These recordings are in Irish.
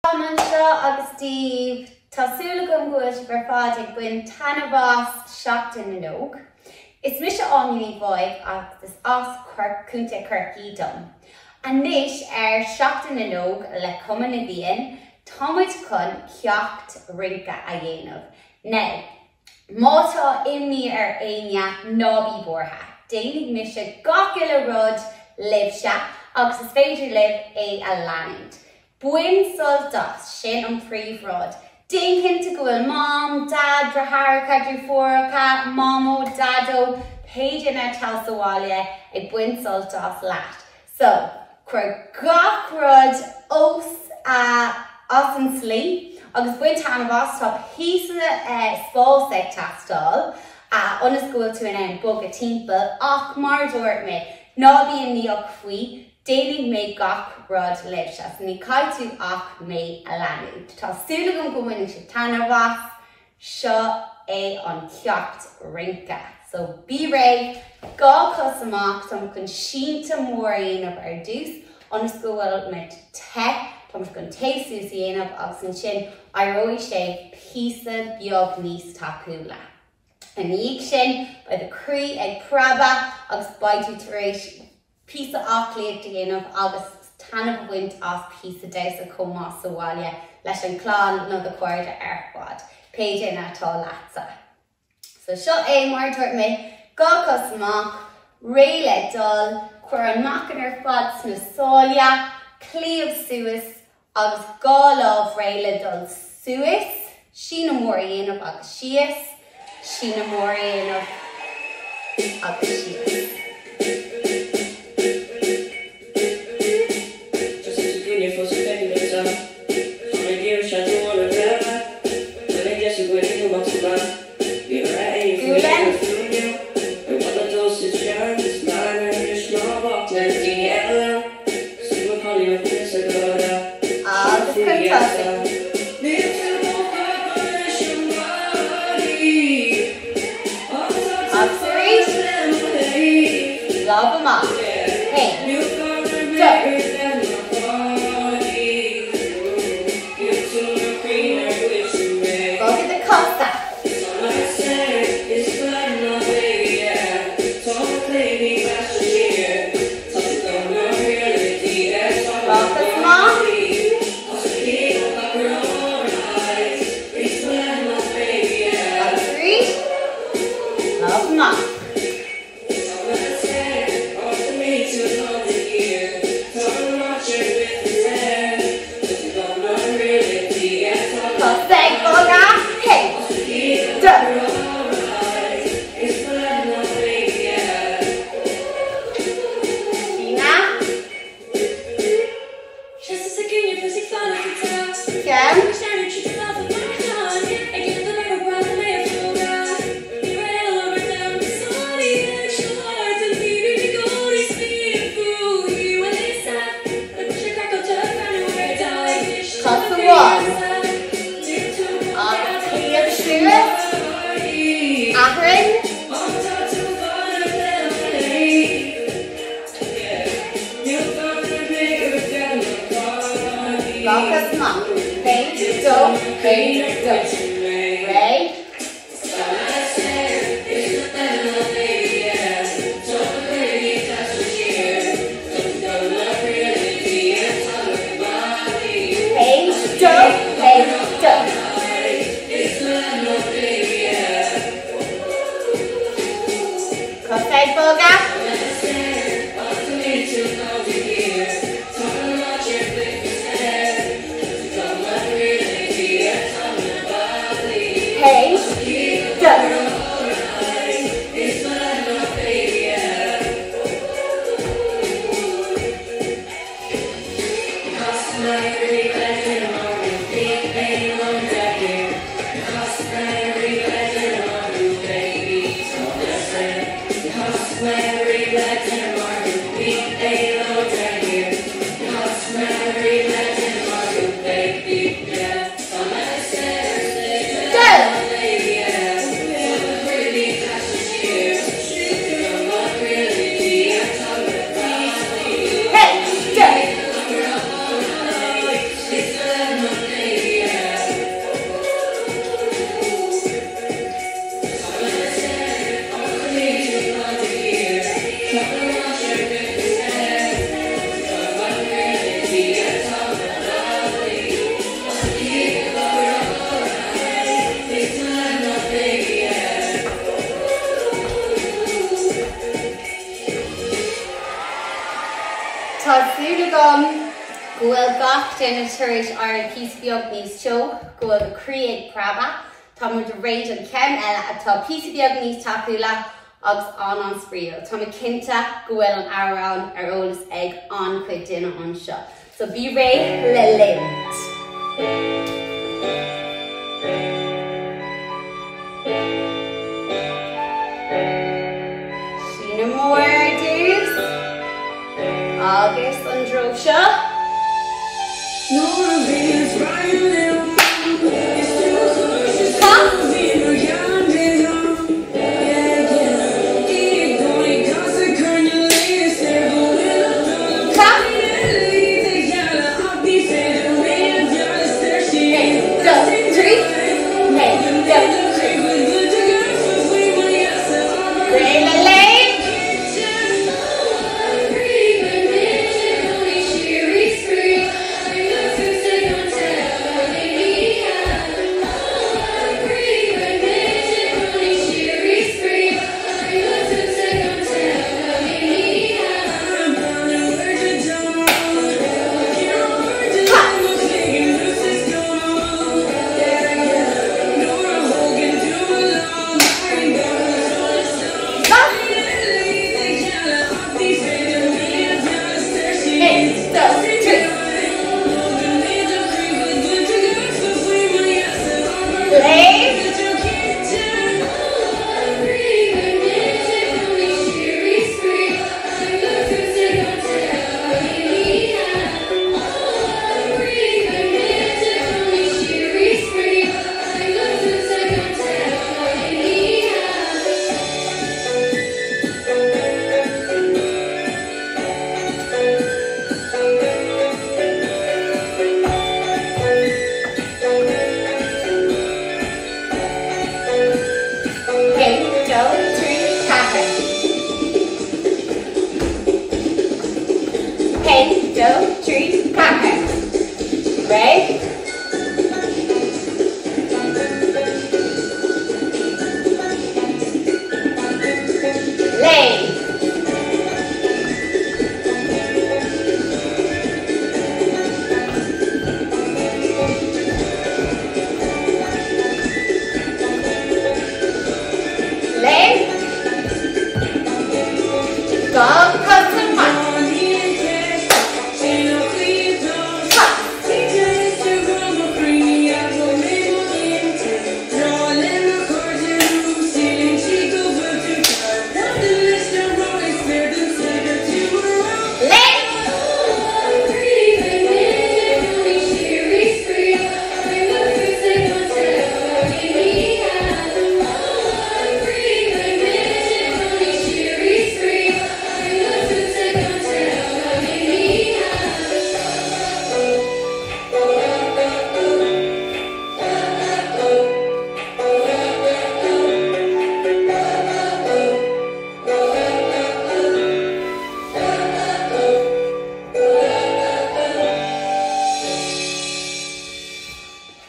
Táim anseo agus daoibh. Tá súil agam go bhfuil sibh ar fad ag baint taitneamh as Seachtain na nÓg. Is mise Áine Ní Mhaígh agus is as Contae Chorcaí dom. Anois ar Seachtain na nÓg le Cumann na bhFiann, tá muid chun ceacht rince a dhéanamh. Now, má tá imní ar éinne, ná bí buartha. Déanfaidh mise gach uile rud libhse agus is féidir libh é a leanúint. Bain sult as, sin an príomhrud. Déan cinnte go bhfuil Mam, Daid, deartháireacha, deirfiúracha, Mamó, Daideo, pé duine atá sa bhaile ag baint sult as leat. So, cuir gach rud os as an tslí agus bain taitneamh as, tá píosa spáis ag teastáil ionas go bhfuil tú in ann bogadh timpeall ach mar a dúirt mé, ná bí imníoch faoi, Déanfaidh mé gach rud libhse, so ní caithfidh tú ach mé a leanúint. Tá súil agam go mbainfidh sibh taitneamh as. Seo é an ceacht rince. So bí réidh, 2 cos amach, táimid chun sínte mór a dhéanamh ar dtús ionas go bhfuil muid te, táimid chun téamh suas a dhéanamh agus ansin éireoidh sé píosa beag níos tapúla. Ina dhiaidh sin, beidh do chroí ag preabadh agus beidh tú tar éis píosa aclaíocht a dhéanamh agus taitneamh a bhaint as píosa damhsa chomh maith sa bhaile leis an chlann nó do chairde ar fad, pé duine atá leatsa. So seo é, mar a dúirt mé, 2 cos amach, réidh le dul, cuir an meáchan ar fad sna sála, cliabh suas, Agus 2 lámh réidh le dul suas, síneadh mór a dhéanamh agus síos, síneadh mór a dhéanamh agus síos. Gualainn. Agus chun tosaigh. Agus arís. Lámh amach. Haon. Dó. Bogadh do chosa. Dhá chos amach. Agus arís. Lámh amach. Cosa ag bogadh. Haon. Dó. Síneadh. Ceann. Cos amháin. Agus cliabh suas. Athraigh. Dhá chos amach. Haon, dó, haon, dó. Réidh. Haon, dó, haon, dó. Cosa ag bogadh. Haon, dó. Dó. Haon, dó. gach duine tar éis éirí píosa beag níos teo, go bhfuil do chroí ag preabadh. Tá muid réidh don cheann eile atá píosa beag níos tapúla agus an-an-spraíúil. Tá mé cinnte go bhfuil an amhrán ar eolas ag an-chuid duine anseo. So bí réidh le léimt. Síneadh mór ar dtús agus an treo seo. Nuair a bhíos Ryan is tú a chúis is tú a bhí mar cheann dom. Yeah yeah í i gcónaí casadh coirne léi is léir go bhfuil a dul 1, 2, 3, 4. 1, 2, 3, 4. Réidh? Léim. Léim. Gabh cos amach. Cos. Léim.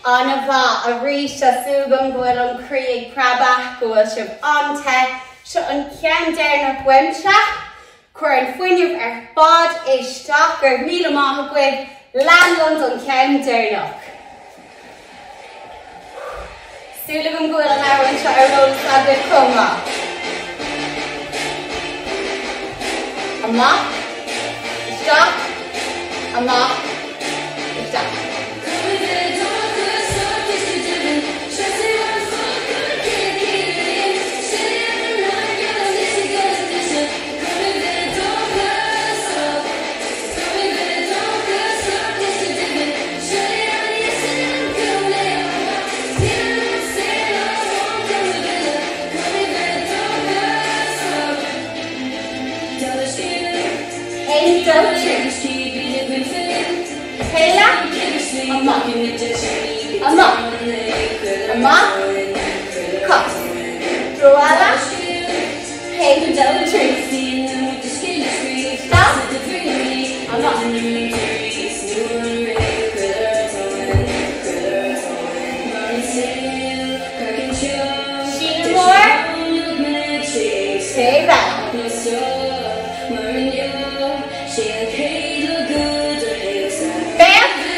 An-mhaith arís, tá súil agam go bhfuil an croí ag preabadh, go bhfuil sibh an-te. Seo an ceann deireanach uaimse. Cuir an fuinneamh ar fad isteach, go raibh míle maith agaibh, lean liom don cheann deireanach. Súil agam go bhfuil an amhrán seo ar eolas agaibh chomh maith. Amach, isteach, amach, isteach. 1, 2, 3. Chéile, amach, amach, amach, cos. Treo eile, 1, 2, 3. Isteach, amach. Síneadh mór, taobh eile. Féach!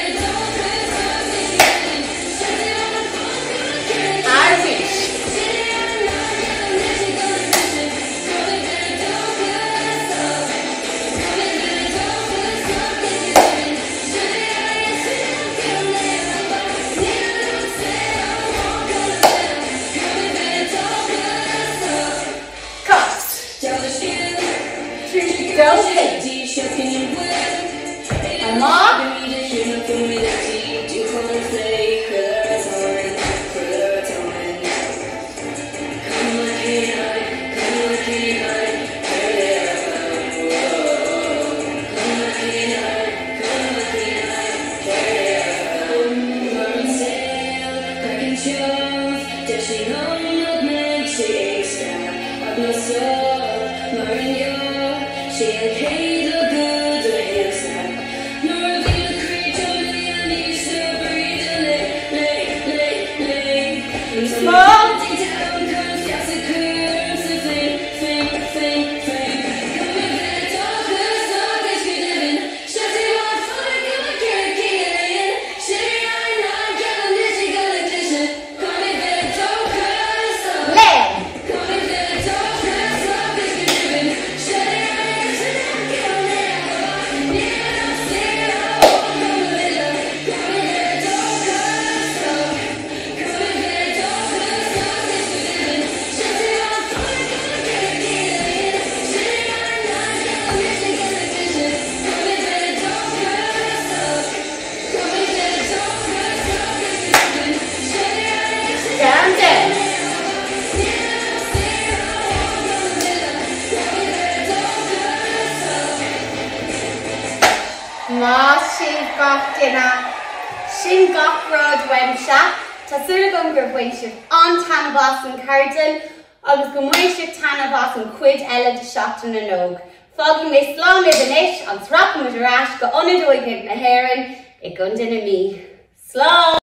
Níos mó. Léim. Ceann Maith sibh gach duine. Sin gach rud uaimse. Tá súil agam gur bhain sibh an-taitneamh as an cheardlann agus go mbainfidh sibh taitneamh as an chuid eile de Seachtain na nÓg. Fágfaidh mé slán libh anois agus rachaidh muid ar ais go Ionad Óige na hÉireann i gContae na Mí. Slán!